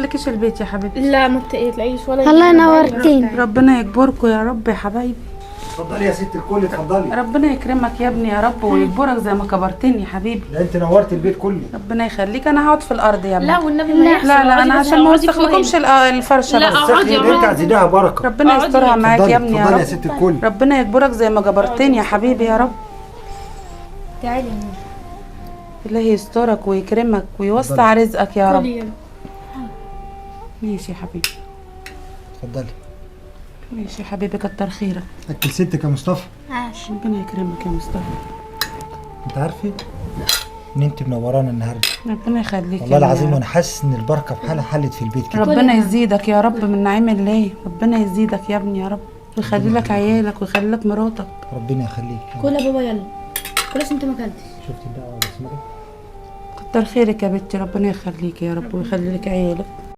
لكش البيت يا حبيبتي. لا ما تقلقيش ولا والله نورتيني. ربنا يجبركم يا رب يا حبايبي. اتفضلي يا ست الكل، اتفضلي. ربنا يكرمك يا ابني يا رب ويجبرك زي ما كبرتني يا حبيبي. ده انت نورتي البيت كله. ربنا يخليك. انا هقعد في الارض يا ابني. لا والنبي ما يحصل. لا لا، اقعدي انا بس، عشان ما اقعدي فوق اوسخلكمش هنا. الفرشة لا، بس. اقعدي، ده انت هتزيديها بركة. ربنا اقعدي. يسترها معاك يا ابني يا اتفضلي يا رب. ست الكل. ربنا يجبرك زي ما جبرتني يا حبيبي يا رب. تعالي يا ماما. الله يسترك ويكرمك ويوسع رزقك يا رب. كلي يلا. ماشي يا حبيبي. اتفضلي. ماشي يا حبيبي، كتر خيرك. اكل ستك يا مصطفى. ماشي. ربنا يكرمك يا مصطفى. انت عارفه ان انت منورانا النهارده. ربنا يخليك والله يا ابني يا العظيم رب. وانا حاسس ان البركة في حالها حلت في البيت كده. ربنا يزيدك يا رب من نعيم الله. ربنا يزيدك يا ابني يا رب، ويخلي لك عيالك ويخلي لك مراتك. ربنا يخليك. كل يا بابا يلا كل عشان انت ما اكلتش. شفت الدعوة يا بسملة؟ كتر خيرك يا بنتي، ربنا يخليك يا رب ويخلي لك عيالك.